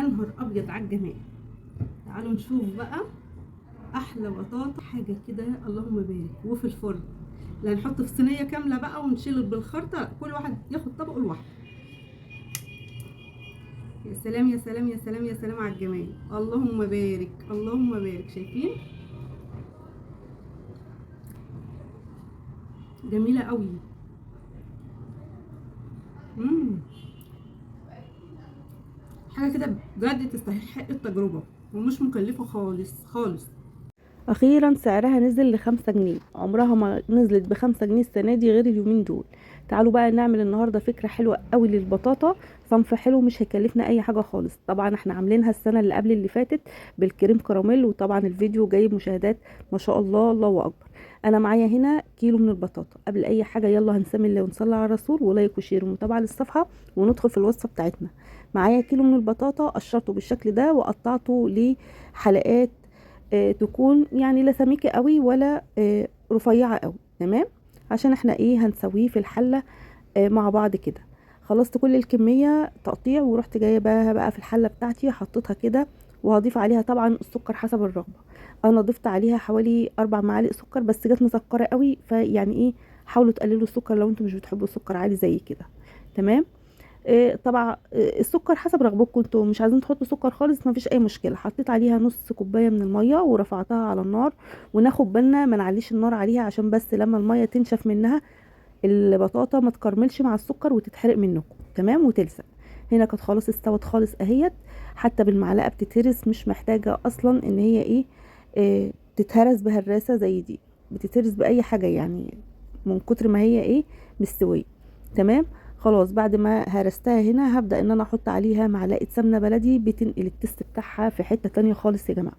نهار ابيض على الجمال. تعالوا نشوف بقى احلى بطاطا، حاجة كده اللهم بارك، وفي الفرن. لا نحط في صينية كاملة بقى ونشيل بالخرطه، كل واحد ياخد طبقه لوحده. يا سلام يا سلام يا سلام يا سلام على الجمال، اللهم بارك اللهم بارك. شايفين؟ جميلة قوي. حاجة كده بجد تستحق التجربة ومش مكلفة خالص خالص. اخيرا سعرها نزل ل5 جنيه، عمرها ما نزلت ب5 جنيه السنة دي غير اليومين دول. تعالوا بقى نعمل النهارده فكرة حلوة قوي للبطاطا، صنف حلو مش هيكلفنا اي حاجة خالص. طبعا احنا عاملينها السنة اللي قبل اللي فاتت بالكريم كراميل، وطبعا الفيديو جايب مشاهدات ما شاء الله، الله اكبر. انا معايا هنا كيلو من البطاطا. قبل اي حاجة يلا هنسمي الله ونصلي على الرسول، و like و share ومتابعة للصفحه، وندخل في الوصفة بتاعتنا. معايا كيلو من البطاطا، قشرته بالشكل ده وقطعته لحلقات، تكون لا سميكة قوي ولا رفيعة قوي، تمام؟ عشان احنا هنسويه في الحلة، مع بعض كده. خلصت كل الكمية تقطيع، ورحت جايباها بقى في الحلة بتاعتي، حطيتها كده، وهضيف عليها طبعا السكر حسب الرغبة. انا ضفت عليها حوالي 4 معالق سكر، بس جت مسكره قوي، فيعني حاولوا تقللوا السكر لو انتم مش بتحبوا السكر عالي زي كده، تمام؟ طبعا، السكر حسب رغبتكم، انتوا مش عايزين تحطوا سكر خالص مفيش اي مشكلة. حطيت عليها نص كوباية من المية ورفعتها على النار، وناخد بالنا ما نعليش النار عليها عشان بس لما المية تنشف منها البطاطا ما تكرملش مع السكر وتتحرق منكم، تمام؟ وتلزق. هنا كانت خلاص استوت خالص اهيت، حتى بالمعلقه بتتهرس، مش محتاجه اصلا ان هي تتهرس بهراسه زي دي، بتتهرس باي حاجة من كتر ما هي مستوية، تمام؟ خلاص بعد ما هرستها هنا هبدأ ان انا احط عليها معلقة سمنة بلدي، بتنقل التست بتاعها في حتة تانية خالص يا جماعة.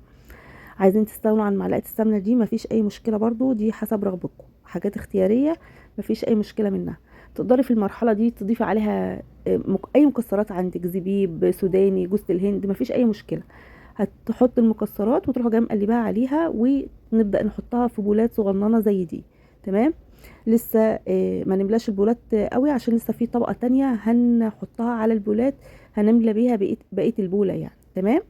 عايزين تستغنوا عن معلقة السمنة دي مفيش اي مشكلة برضو، دي حسب رغبتكم، حاجات اختيارية مفيش اي مشكلة منها. تقدري في المرحلة دي تضيفي عليها، اي مكسرات عندك، زبيب، سوداني، جوز الهند، مفيش اي مشكلة. هتحط المكسرات وتروحوا جاية مقلباها عليها، ونبدأ نحطها في بولات صغننة زي دي، تمام؟ لسه، ما نملاش البولات قوي عشان لسه في طبقة تانية هنحطها على البولات، هنملى بيها بقية البولة تمام؟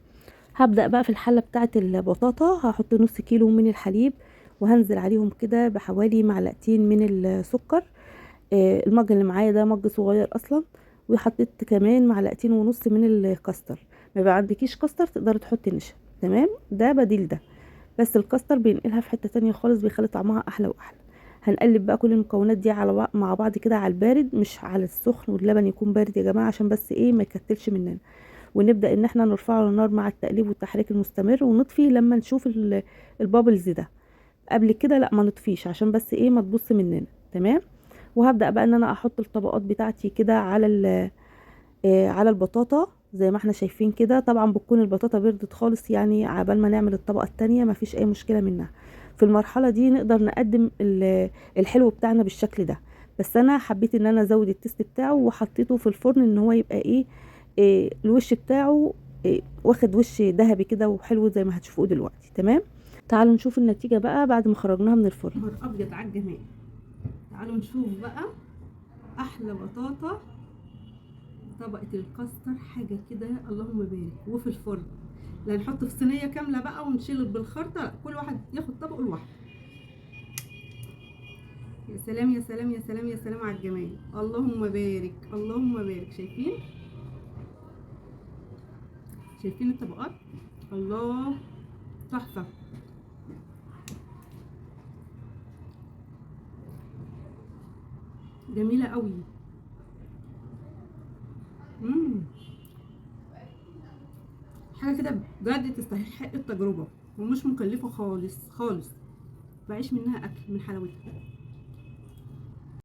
هبدأ بقى في الحلة بتاعة البطاطا، هحط نص كيلو من الحليب، وهنزل عليهم كده بحوالي معلقتين من السكر. المج اللي معايا ده مج صغير اصلا. وحطيت كمان معلقتين ونص من الكاستر، ما بقى عندكيش كاستر تقدري تحطي نشا، تمام؟ ده بديل ده، بس الكاستر بينقلها في حتة تانية خالص، بيخلي طعمها احلى واحلى. هنقلب بقى كل المكونات دي مع بعض كده على البارد مش على السخن، واللبن يكون بارد يا جماعة عشان بس ما يكتلش مننا. ونبدا ان احنا نرفعه على النار مع التقليب والتحريك المستمر، ونطفي لما نشوف البابلز ده. قبل كده لا ما نطفيش عشان بس ما تبص مننا، تمام؟ وهبدا بقى ان انا احط الطبقات بتاعتي كده على البطاطا زي ما احنا شايفين كده. طبعا بتكون البطاطا بردت خالص عبال ما نعمل الطبقة التانية، ما فيش اي مشكلة منها. في المرحلة دي نقدر نقدم الحلو بتاعنا بالشكل ده، بس انا حبيت ان انا ازود التست بتاعه وحطيته في الفرن ان هو يبقى الوش بتاعه واخد وش ذهبي كده وحلو زي ما هتشوفوه دلوقتي، تمام؟ تعالوا نشوف النتيجة بقى بعد ما خرجناها من الفرن. نهار ابيض على الجمال. تعالوا نشوف بقى احلى بطاطا طبقه الكاستر، حاجة كده اللهم بارك، وفي الفرن. لا نحط في صينية كاملة بقى ونشيل بالخرطه، كل واحد ياخد طبقه لوحده. يا سلام يا سلام يا سلام يا سلام على الجمال، اللهم بارك اللهم بارك. شايفين؟ شايفين الطبقات؟ الله تحفة. جميلة قوي. حاجة كده بجد تستحق التجربة ومش مكلفة خالص خالص، بعيش منها اكل من حلاوتها.